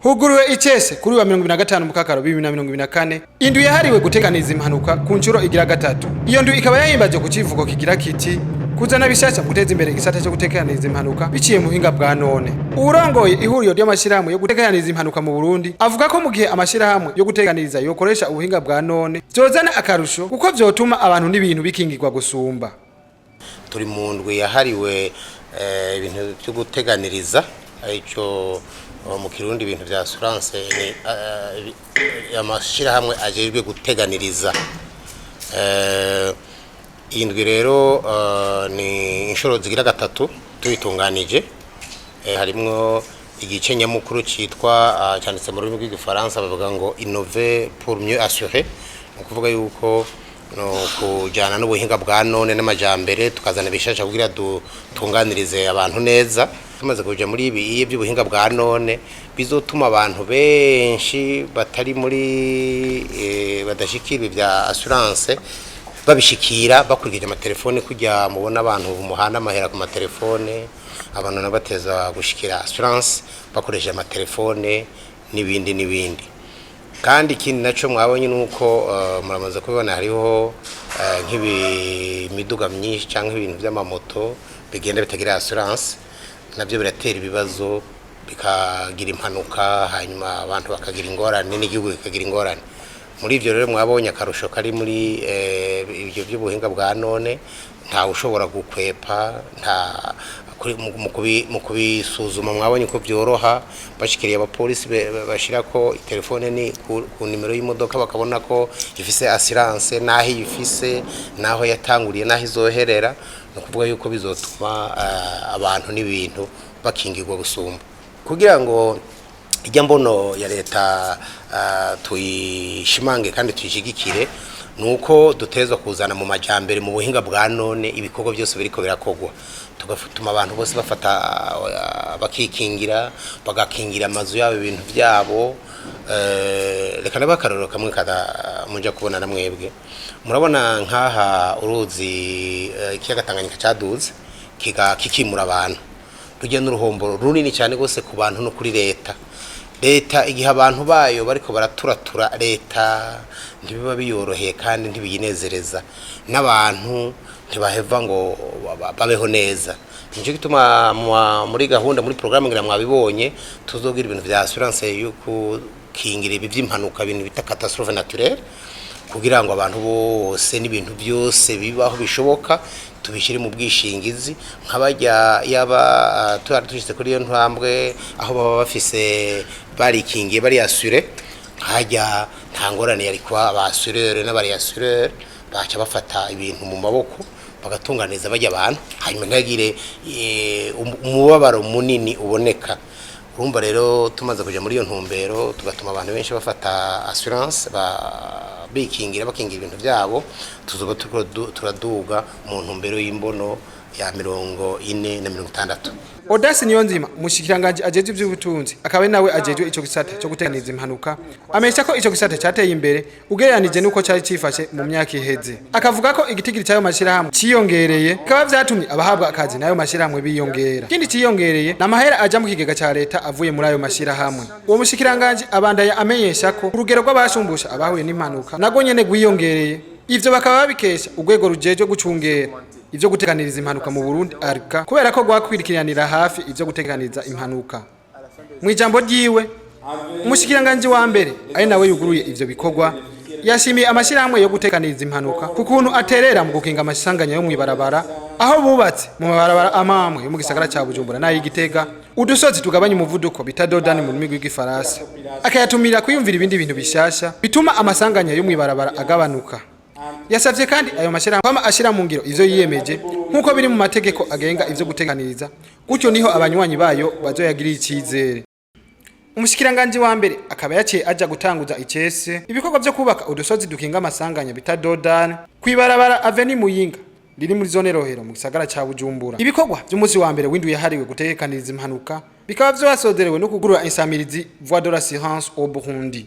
Huguruwe icese kuri wa 25 Mukakaro 2024 indwi yahariwe guteganiza impanuka ku nshuro igira gatatu. Iyo ndwi ikaba yahimbaje ku civugo kigira kiti: "Kuzana bishasha mu guteza imbere igisata cyo gutekaniriza impanuka biciye mu buhinga bwa none." Uwurongoye ihuriro ry'amashirahamwe yo gutekaniriza impanuka mu Burundi avuga ko mu gihe amashirahamwe yo gutekaniriza yokoresha ubuhinga bwa none, vyozana akarusho, kuko vyotuma abantu n'ibintu bikingirwa gusumba. Turi mu ndwi yahariwe ibintu byo guteganiriza, aricyo mu Kirundi ibintu vya assurance, ni amashirahamwe ajejwe guteganiriza. Iyi ndwi rero ni inshuro zigira gatatu tubitunganije. Harimwo igice nyamukuru cyitwa, cyanditse mu rurimi rw'Igifaransa, bavuga ngo "Innover pour mieux assurer", ni ukuvuga yuko no kujyana n'ubuhinga bwa none n'amajambere, tukazana ibishasha kugira dutunganirize abantu neza. Tumaze kuja muri ibi by'ubuhinga bwa none, bizotuma abantu benshi batari muri badashikira ibya assurance babishikira bakurikije amatelefone. Kujya mubona abantu muhana amahera ku matelefone, abantu nabateza gushikira assurance bakoresheje amatelefone n'ibindi n'ibindi. Kandi ikindi nacyo mwabonye nuko muramaze kubibona, hariho nk'imiduga myinshi cyangwa ibintu by'amamoto bigenda bitagira assurance, nabyo biratera ibibazo, bikagira impanuka, hanyuma abantu bakagira ingorane n'igihugu kikagira ingorane. Muri ibyo rero mwabonye akarusho kari muri ibyo by'ubuhinga bwa none: ntawe ushobora gukwepa, nta mu kubisuzuma. Mwabonye ko byoroha, bashikiriye abapolisi, bashira ko telefone ni ku nimero y'imodoka, bakabona ko ifise assurance, naho ifise, naho yatanguriye, naho izoherera. Ni ukuvuga yuko bizotuma abantu n'ibintu bakingirwa gusumba. Kugira ngo ijya mbono ya leta tuyishimange kandi tuyishigikire, nuko dutezwa kuzana mu majambere, mu buhinga bwa none, ibikorwa byose biriko birakogwa, tugatuma abantu bose bafata bakikingira, bagakingira amazu yabo, ibintu byabo. Reka nabe akarorero kamwe kada muja kubona na mwebwe murabona nkaha uruzi ikiyaga Tanganyika caduze kikimura abantu, rujya n'uruhombo runini cyane rwose ku bantu no kuri leta. Leta igihe abantu bayo bariko baraturatura, leta ntibiba biyoroheye kandi ntibiyinezereza, n'abantu ntibaheva ngo babeho neza. Nicyo gituma muri gahunda, muri programme, ngira mwabibonye, tuzogira ibintu vya assurance yo gukingira ibi vy'impanuka, ibintu bita catastrophe naturelle, kugira ngo abantu bose n'ibintu byose bibaho bishoboka tubishyire mu bwishingizi. Nk'abajya yaba twari dushyize kuri iyo ntambwe, aho baba bafise barikingiye, bari assuré, hajya nta ngorane yari kuba. Ba assureur n'abari assureur baca bafata ibintu mu maboko, bagatunganiza bajya abantu, hanyuma ntihagire umubabaro munini uboneka. Urumva rero, tumaze kujya muri iyo ntumbero, tugatuma abantu benshi bafata assurance, bikingira, bakingira ibintu byabo, tuzoba turiko turaduga mu ntumbero y'imbono ya 40 na 60. Odasi Niyonzima, umushikiranganji ajejwe ivy'ubutunzi, akaba ari nawe ajejwe ico gisata cyo guteganiza impanuka, amenyesha ko ico gisata cateye imbere ugereranije n'uko cari cifashe mu myaka iheze. Akavuga ko igitigiri c'ayo mashirahamwe ciyongereye, bikaba vyatumye abahabwa akazi n'ayo mashirahamwe biyongera. Ikindi ciyongereye ni amahera aja mu kigega ca leta avuye muri ayo mashirahamwe. Uwo mushikiranganji abandanya amenyesha ko urugero rw'abashumbusha abahuye n'impanuka narwo nyene rwiyongereye. Ivyo bakaba babikesha urwego rujejwe gucungera ivyo guteganiriza impanuka mu Burundi, ARCA, kubera ko rwakurikiranira hafi ivyo guteganiriza impanuka. Mu ijambo ryiwe, umushikiranganji wa mbere, ari nawe yuguruye ivyo bikorwa, yashimiye amashyirahamwe yo guteganiriza impanuka ku kuntu aterera mu gukinga amasanganya yo mw'ibarabara, aho bubatse mu mabarabara amamwe yo mu gisagara ca Bujumbura n'ay'Igitega udusozi tugabanya umuvuduko, bita dos d'âne mu rurimi rw'Igifaransa. Akayatumira kwiyumvira ibindi bintu bishasha bituma amasanganya yo mw'ibarabara agabanuka. Yasavye kandi ayo mashyirahamwe kwama ashira mu ngiro ivyo yiyemeje nk'uko biri mu mategeko agenga ivyo guteganiriza, gutyo niho abanywanyi bayo bazoyagirira icizere. Umushikiranganji wa mbere akaba yaciye aja gutanguza icese ibikorwa vyo kubaka udusozi dukinga amasanganya, bita dos d'âne, kw'ibarabara Avenue Muyinga riri muri zone Rohero mu gisagara ca Bujumbura. Ibikorwa vy'umunsi wa mbere w'indwi yahariwe gutegekaniriza impanuka bikaba vyasozerewe no kugurura insamirizi Voix de l'Assurance au Burundi.